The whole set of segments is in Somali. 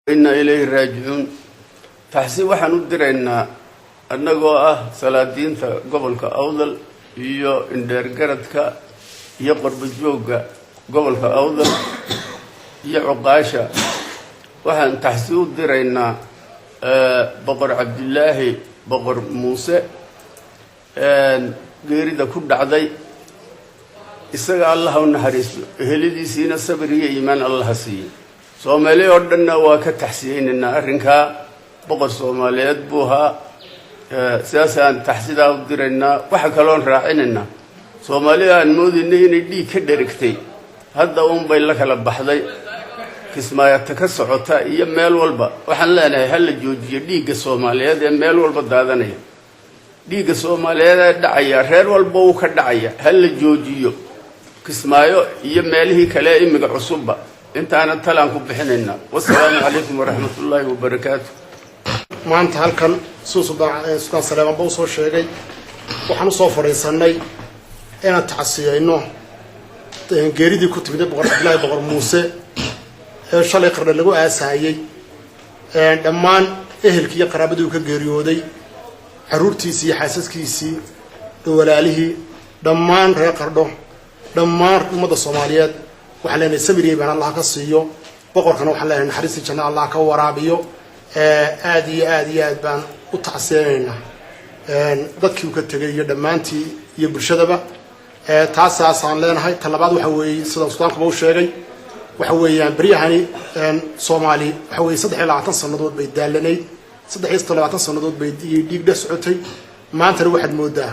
Inna ilayhi raajicuun. Taxsi waxaan u diraynaa, annagoo ah salaadiinta gobolka Awdal iyo indheergaradka iyo qorbojoogga gobolka Awdal iyo cuqaasha, waxaan taxsi u diraynaa Boqor Cabdilaahi Boqor Muuse geerida ku dhacday. Isaga Allah u naxariisto, eheladiisiina sabir iyo iimaan Allaha siiyo. Soomaali oo dhanna waa ka taxsiyeynaynaa arrinkaa. Boqor Soomaaliyeed buu ahaa. Sidaasaan taxsidaa u diraynaa. Waxa kaloon raacinaynaa, Soomaalida aan moodaynay inay dhiig ka dherigtay hadda uunbay la kala baxday. Kismaayata ka socota iyo meel walba waxaan leenahay, ha la joojiyo dhiigga Soomaaliyeed ee meel walba daadanaya. Dhiigga Soomaaliyeed ee dhacaya reer walba wuu ka dhacaya, ha la joojiyo, Kismaayo iyo meelihii kale imiga cusubba. Intaana talaan ku bixinaynaa. Wasalaamu calaykum waraxmat ullaahi wabarakaatu. Maanta halkan, siduu Suldaan Saleemanba usoo sheegay, waxaan usoo fadhiisanay inaan tacsiyeyno geeridii ku timid Boqor Cabdillaahi Boqor Muuse ee shalay Qardho lagu aasaayey. Dhammaan ehelkii iyo qaraabadii uu ka geeriyooday, carruurtiisii iyo xaasaskiisii, walaalihii, dhammaan reer Qardho, dhammaan ummadda Soomaaliyeed, waxaan leenahay samir iyo iimaan Allah ka siiyo. Boqorkana waxaan leenahay naxariistii janna Allah ka waraabiyo. Aada iyo aad iyo aad baan u tacsiyeynaynaa dadkii uu ka tegay iyo dhammaantii iyo bulshadaba. Taasaasaan leenahay. Ta labaad waxa weeye, sida suldaankuba u sheegay, waxa weeyaan beryahani Soomaali waxa weye 23 sannadood bay daalanayd, 23 sannadood bay dhiig dhex socotay. Maantana waxaad moodaa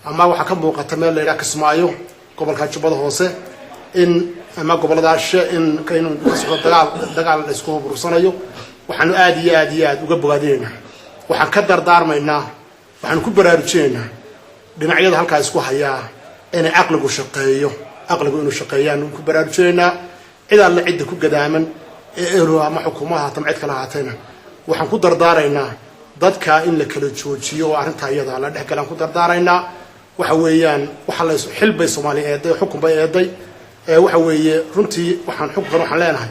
ama waxaa ka muuqata meel la yidhaha Kismaayo, gobolka Jubbada Hoose, in ama goboladaashe in inuu ka socdo dagaal, dagaal la isku bursanayo. Waxaanu aada iyo aad iyo aad uga bogaadinaynaa, waxaan ka dardaarmaynaa, waxaanu ku baraarujinaynaa dhinacyada halkaa isku hayaa inay caqligu shaqeeyo. Caqligu inuu shaqeeyaanu ku baraarujinaynaa. Cid alle cidda ku gadaaman ee ehlu ama xukuumaha haatama cid kala ahaatayna, waxaan ku dardaaraynaa dadka in la kala joojiyo oo arrintaa iyada la dhex galaan ku dardaaraynaa. Waxa weeyaan waxa la xil bay Soomaaliya eeday, xukun bay eeday. Waxa weeye runtii waxaan xukunkan waxaan leenahay,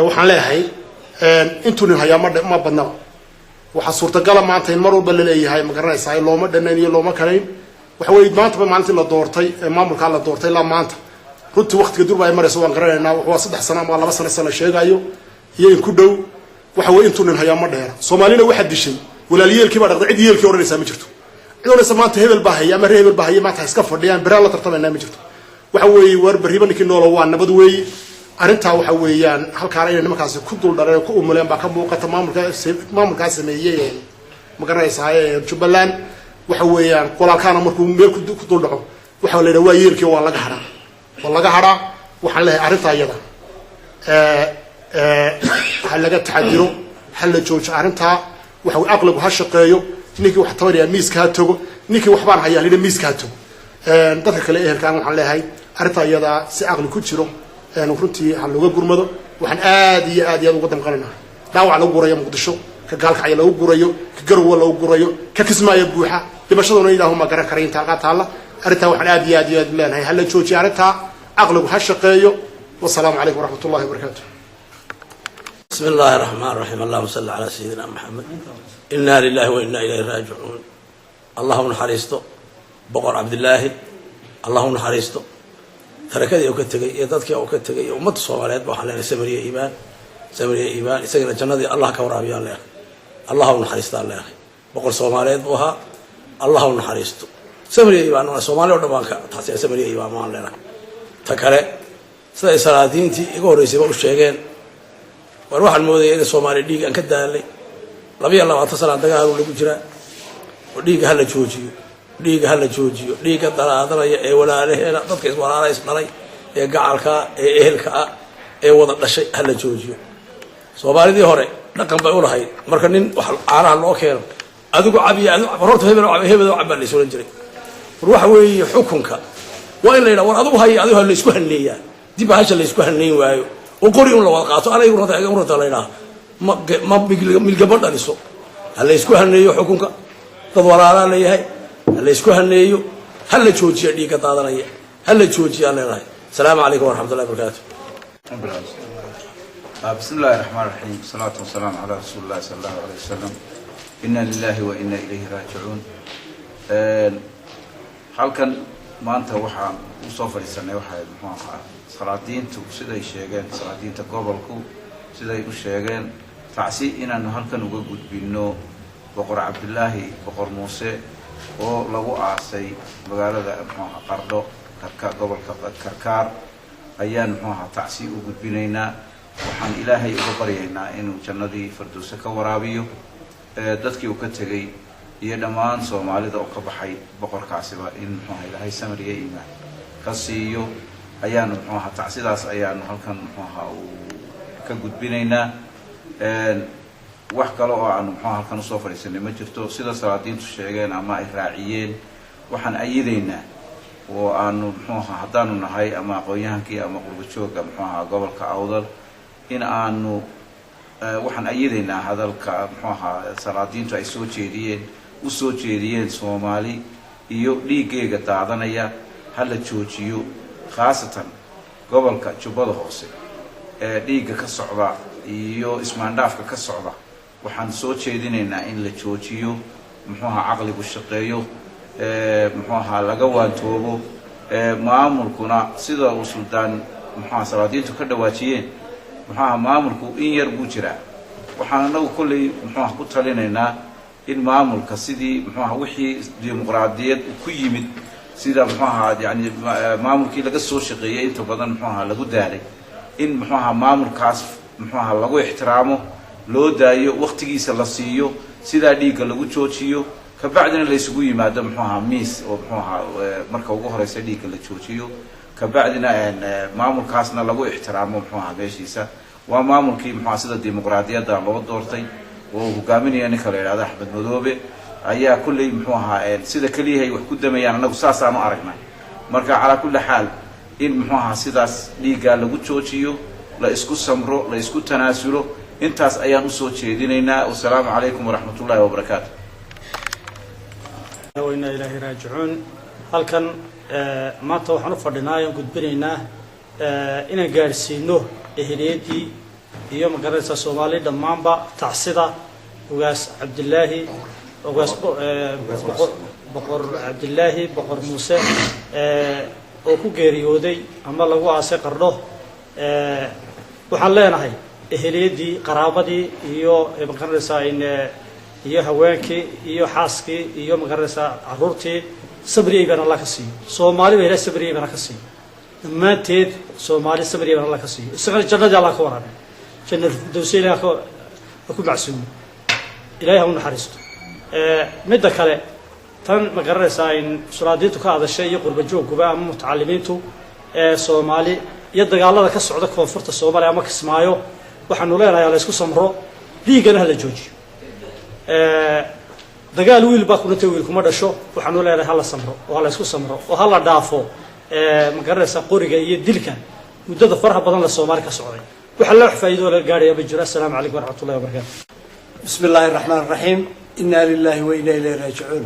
waxaan leeyahay intuu nin hayaa ma badnaba. Waxaa suurtagala maanta in mar walba laleeyahay, ma garanaysaa, looma dhanayn iyo looma kalayn. Waxa weye maantaba maalintii la doortay ee maamulkaa la doortay ilaa maanta, runtii waktiga durba ay marayso waan garanaynaa. Waa 3 sano ama 2 sano sa la sheegayo iyo in ku dhow. Waxa weye intuu nin hayaa ma dheera. Soomaalina waxaa dishay walaalyeelkii baa dhaqday. Cid yeelkii odhanaysaa ma jirto. Cid odhanaysa maanta hebel baa haya ama ree hebel baa haya, maanta ha iska fadhiyaan, beraan la tartamaynaa, ma jirto. Waxa weeye war berriba ninkii noolo waa nabad weeye. Arrintaa waxa weeyaan halkaana inay nimankaasi ku dul dhareen, ku umuleen baa ka muuqata. Maamulkaa sameeyey, ma garanaysaa, Jubbaland, waxa weeyaan walaalkaana markuu meel ku dul dhaco, waxa la yidhaha waa yeelkii, waa laga hadhaa, waa laga hadhaa. Waxaan leeyahay arrintaa iyada ha laga taxadiro, ha la joojo arrintaa. Waxa weye aqligu ha shaqeeyo. Ninkii wax tabanayaa miiska ha tago, ninkii waxbaan hayaa lidha miiska ha tago. Dadka kale ehelkaan waxaan leeyahay arrintaa iyadaa si aqli ku jiro runtii ha looga gurmado. Waxaan aad iyo aad iyo aad uga damqanaynaa dhaawac lagu gurayo Muqdisho, ka Gaalkacyo lagu gurayo, ka Garowa lagu gurayo, ka Kismaayo buuxa. Dhimashaduna Ilaahuma garan karay inta halkaa taalla. Arrintaa waxaan aad iyo aad iyo aad leenahay ha la joojiyo arrintaa, caqligu ha shaqeeyo. Wasalaamu calaykum waraxmat ullahi wabarakaatu. بسم الله الرحمن الرحيم، اللهم صل على سيدنا محمد. إنا لله وإنا إليه راجعون. Allahu naxariisto Boqor Cabdilaahi, Allahu naxariisto. Tarakadii uu ka tegay iyo dadkii uu ka tegay iyo ummadda Soomaaliyeed ba waxaan leenahay samiriya iimaan, samiriya iimaan. Isagana jannadii Allah ka waraabiyaan leenahay. Allah u naxariistaan leenahay. Boqor Soomaaliyeed buu ahaa, Allah u naxariisto, samiriya iimaan. Soomaali o dhan baan ka taasi samiriya iimaan baan leenahay. Ta kale, siday salaadiintii iga horreysayba u sheegeen, war waxaan moodaya in Soomaaliya dhiig aan ka daalay. 22 sanaa dagaalu lagu jiraa oo dhiigga hala joojiyo, dhiigga hala joojiyo, dhiigga daraadanaya ee walaalaheena, dadka iswalaala isdhalay ee gacalkaa ee ehelka ah ee wada dhashay, hala joojiyo. Soomaalidii hore dhaqan bay u lahayd, marka nin wax caanaha loo keeno, adigu cabiya, adigu horta hebel cab, hebel cab baa la is oran jiray. War waxa weeye xukunka waa in la yidhaha war adigu hay, adigu ha la isku haneeyaa. Dib hasha la isku haneyn waayo oo qori un la wada qaato, anaygu rata rata la yidhaha, ma milgaba dhaliso. Ha la isku haneeyo xukunka, dad walaalaa leeyahay, ha la isku haneeyo, ha la joojiya dhiigga daadanaya, ha la joojiyaa leenahay. Asalaamu calaykum waraxmatullahi barakaatu. بسم الله الرحمن الرحيم، والصلاة والسلام على رسول الله صلى الله عليه وسلم. إنا لله وإنا إليه راجعون. Halkan maanta waxaan usoo fadhiisanay waxay, muxuu ahaa, salaadiintu siday sheegeen, salaadiinta gobolku siday u sheegeen, tacsi inaanu halkan uga gudbinno Boqor Cabdilaahi Boqor Muuse oo lagu aasay magaalada, muxuu ahaa, Qardho, Karka, gobolka Karkaar ayaan, muxuu ahaa, tacsi u gudbinaynaa. Waxaan Ilaahay uga baryaynaa inuu jannadii Fardowse ka waraabiyo dadkii uu ka tegey iyo dhammaan Soomaalida oo ka baxay boqorkaasiba, in, muxuu aha, Ilaahay samir iyo iimaan ka siiyo ayaanu, muxuu ahaa, tacsidaas ayaanu halkan, muxuu ahaa, uu ka gudbinaynaa. Wax kale oo aanu, muxuu halkan usoo fadhiisanay ma jirto. Sida salaadiintu sheegeen ama ay raaciyeen, waxaan ayidaynaa oo aanu, muxuu ahaa, haddaanu nahay ama aqoon-yahankii ama qurba joogga, muxuu ahaa, gobolka Awdal, in aanu waxaan ayidaynaa hadalka, muxuu ahaa, salaadiintu ay soo jeediyeen, u soo jeediyeen Soomaali iyo dhiiggeega daadanaya ha la joojiyo, khaasatan gobolka Jubbada Hoose ee dhiigga ka socda iyo ismaandhaafka ka socda. Waxaan soo jeedinaynaa in la joojiyo, muxuu ahaa, caqligu shaqeeyo, muxuu ahaa, laga waantoobo. Maamulkuna sida uu suldaan, muxuaha, salaadiintu ka dhawaajiyeen, muxuu ahaa, maamulku in yar buu jiraa. Waxaan anagu kolley, muxuu aha, ku talinaynaa in maamulka sidii, muxuu aha, wixii dimuqraadiyad ku yimid, sida, muxuu ahaa, yani maamulkii laga soo shaqeeyey inta badan, muxuu ahaa, lagu daalay, in, muxuu ahaa, maamulkaas, muxuu ahaa, lagu ixtiraamo, loo daayo, waktigiisa la siiyo, sidaa dhiigga lagu joojiyo, kabacdina la isugu yimaado, muxuu ahaa, miis oo, muxuu ahaa, marka ugu horeysa dhiigga la joojiyo, kabacdina maamulkaasna lagu ixtiraamo, muxuu ahaa, meeshiisa. Waa maamulkii, muxuu aha, sida dimuqraadiyadda loo doortay oo uu hogaaminaya ninka la yidhahdo Axmed Madoobe ayaa kulley, muxuu ahaa, sida keliyahay wax ku damayaan, annagu saasaanu aragnay. Marka calaa kulli xaal, in, muxuu ahaa, sidaas dhiiggaa lagu joojiyo, la isku samro, la isku tanaasulo, intaas ayaan usoo jeedinaynaa. Wasalaamu calaykum waraxmat ullahi wabarakaatu. وإنا إليه راجعون. Halkan maanta waxaan u fadhinaa oon gudbinaynaa inaan gaadhsiino eheliyadii iyo, magaranaysaa, Soomaali dhammaanba tacsida Ugaas Cabdilaahi, Ugaas Boqor Cabdilaahi Boqor Muuse oo ku geeriyooday ama lagu aasay Qardho. Waxaan leenahay eheliyadii, qaraabadii iyo, magaranaysaa, in iyo haweenkii iyo xaaskii iyo, magaranaysaa, caruurtii, sabriyay baan Allah ka siiyo. Soomaali ba Ilahay sabriyay bana ka siiyo. Dhammaanteed Soomaali sabriyay baan Allah ka siiyo. Isagana jannadii Allah ka warramay, janna firdowse Ilahay ha ku macsuumo, Ilahay ha u naxariisto. Midda kale, tan, ma garanaysaa, in sulaadiintu ka hadashay iyo qurba joogguba ama mutacalimiintu ee Soomaali iyo dagaalada ka socda koonfurta Soomaaliya ama Kismaayo, waxaanu leenahay la isku samro, dhiiggana ha la joojiyo. Dagaal wiil baa ku dhintay, wiil kuma dhasho. Waxaanu leenahay hala samro oo hala isku samro oo hala dhaafo, ma garanaysaa, qoriga iyo dilka muddada faraha badan la Soomaali ka socday. Waxa la wax faa'iido laga gaadhaya ma jiro. Assalaamu calaykum waraxmat ullahi wabarakatu. بسم الله الرحمن الرحيم. إنا لله وإنا إليه راجعون.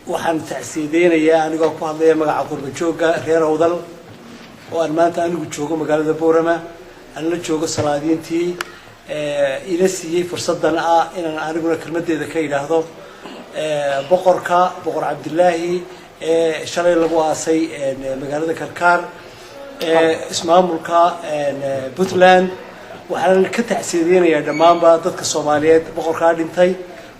Waxaan tacsiideynayaa anigoo ku hadlaya magaca qurba joogga reer Awdal oo aan maanta anigu joogo magaalada Boorama, aan la joogo salaadiintii ila siiyey fursaddan ah inaan aniguna kelmaddeeda ka yidhaahdo boqorka, Boqor Cabdilaahi ee shalay lagu aasay magaalada Karkaar ee ismaamulka Puntland. Waxaan ka tacsiideynayaa dhammaanba dadka Soomaaliyeed. Boqorkaa dhintay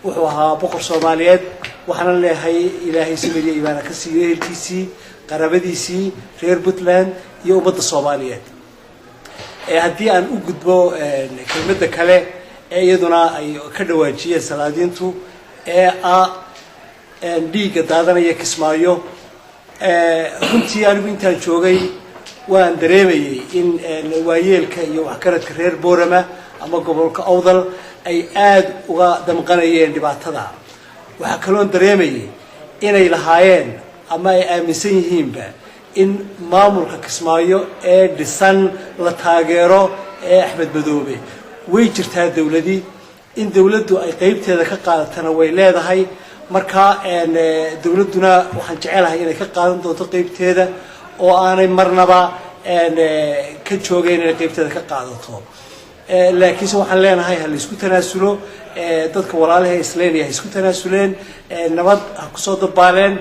wuxuu ahaa boqor Soomaaliyeed. Waxaana leeyahay Ilaahay samiriya iimaana ka siiyo ehelkiisii, qaraabadiisii, reer Puntland iyo ummadda Soomaaliyeed. Haddii aan u gudbo kelmadda kale ee iyaduna ay ka dhawaajiyeen salaadiintu ee ah dhiigga daadanaya Kismaayo, runtii anigu intaan joogay waan dareemayay in waayeelka iyo waxgaradka reer Boorama ama gobolka Awdal ay aada uga damqanayeen dhibaatada. Waxaa kaloon dareemayay inay lahaayeen ama ay aaminsan yihiinba in maamulka Kismaayo ee dhisan la taageero ee Axmed Madoobe. Way jirtaa dowladii, in dowladdu ay qeybteeda ka qaadatana way leedahay. Marka dowladduna waxaan jecelahay inay ka qaadan doonto qeybteeda oo aanay marnaba ka joogeen inay qaybteeda ka qaadato. Laakiinse waxaan leenahay ha la isku tanaasulo. Dadka walaalaha isleenaya ha isku tanaasuleen, nabad ha kusoo dabaaleen.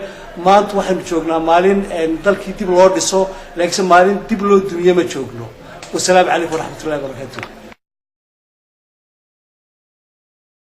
Maanta waxaynu joognaa maalin dalkii dib loo dhiso, laakiinse maalin dib loo dumiye ma joogno. Wasalaamu calaykum waraxmatullahi wabarakaatu.